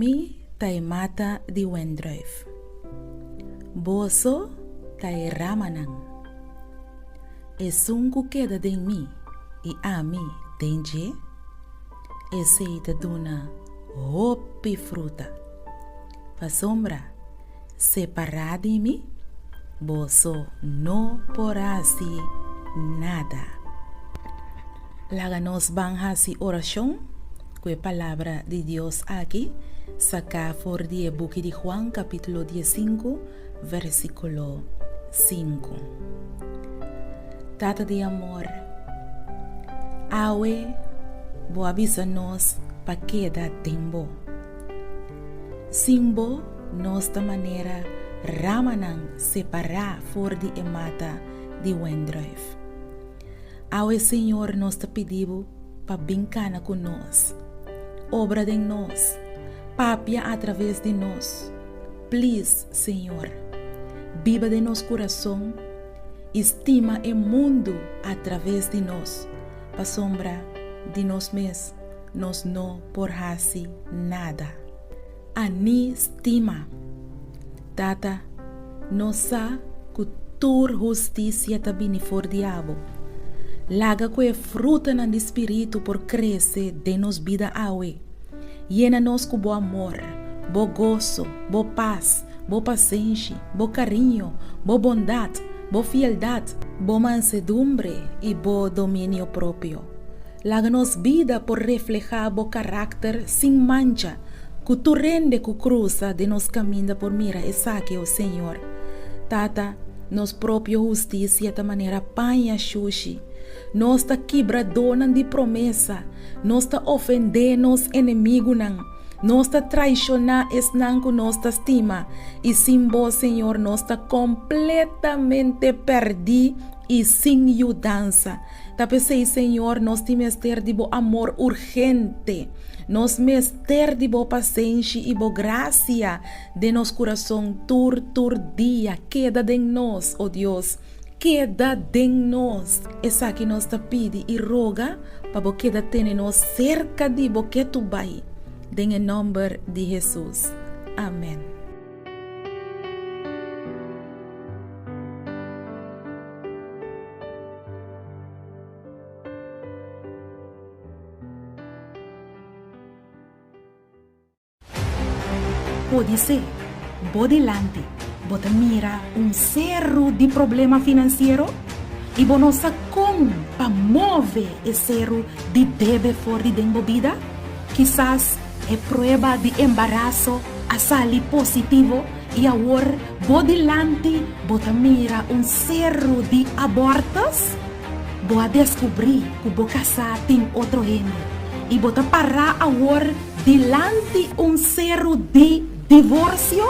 Ami ta e mata di wendruif. Boso ta e ramanan. Esun ku keda den mi i ami den dje, esei ta duna hopi fruta. Pasobra separá di mi, boso no por hasi nada. Laga nos ban hasi orashon ku e Palabra di Dios aki, saká for di e buki di Juan kapítulo diesinku, versíkulo sinku. Tata di amor, awe bo a bisa nos pa keda den bo. Sin bo nos ta manera ramanan separá for di e mata di wendruif. Awe Señor nos ta pidi bo pa bin kana ku nos. Obra den nos. Papia atraves di nos. Please Señor, biba den nos kurason i stima e mundu atraves di nos, pasobra di nos mes nos no por hasi nada. A ni stima. Tata, nos sa ku tur hustisia ta bini for di abo. Laga ku e frutanan di spiritu por krese den nos bida awe. Yena nos ku bo amor, bo goso, bo pas, bo pasenshi, bo kariño, bo bondat, bo fieldat, bo mansedumbre i bo dominio propio. Laga nos bida por reflehá bo karakter sin mancha, ku tur hende ku krusa den nos kaminda por mira esaki, o Señor. Tata, nos propio hustisia ta manera paña shushi. Nos ta kibradónan di promesa, nos ta ofendé nos enemigunan, nos ta traishoná esnan ku nos ta stima, i sin bo, Señor, nos ta kompletamente pèrdí i sin yudansa. Ta p'esei, Señor, nos tin mester di bo amor urgente. Nos mester di bo pasenshi i bo grasia den nos kurason tur tur dia. Keda den nos, o Dios, keda den nos. Esaki nos ta pidi i roga pa bo keda tene nos serka di bo ketu bai. Den e nòmber di Hesus. Amen. Podisé bo dilanti bo ta mira un seru di problema finansiero i bo no sa kon pa move e seru di debe for di den bo bida. Kisas e prueba di embaraso a sali positivo i awor bo dilanti bo ta mira un seru di abortus? Bo a deskubrí ku bo kasá tin otro hende i bo ta pará awor dilanti un seru di divorsio?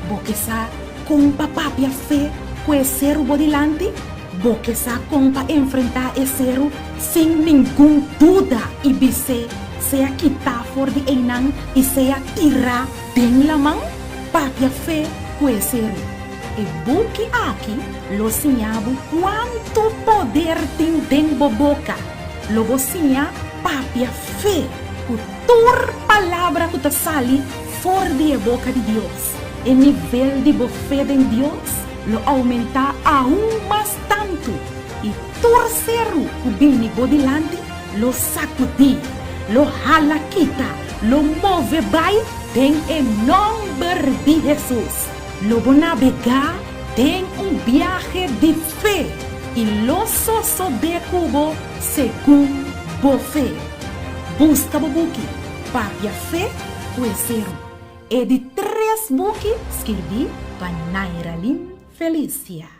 Bo ke sa kon pa papia fe ku e seru bo dilanti? Bo ke sa kon pa enfrentá e seru sin ningun duda i bis'é sea kitá for di einan i sea tirá den laman? Papia fe ku e seru. E buki aki lo siña bo kuantu poder tin den bo boka. Lo bo siña papia fe ku tur palabra ku ta sali for di e boka di Dios. E nivel di bo fe den Dios lo oumentá aun mas tantu, i tur seru ku bini bo dilanti lo sakudí, lo hala kita, lo move bai den e nòmber di Hesus. Lo bo nabegá den un biahe di fe i lo sosodé ku bo segun bo fe. Buska bo buki Papia Fe ku e Seru, e di tres buki skirbí pa Nairalyn Felicia.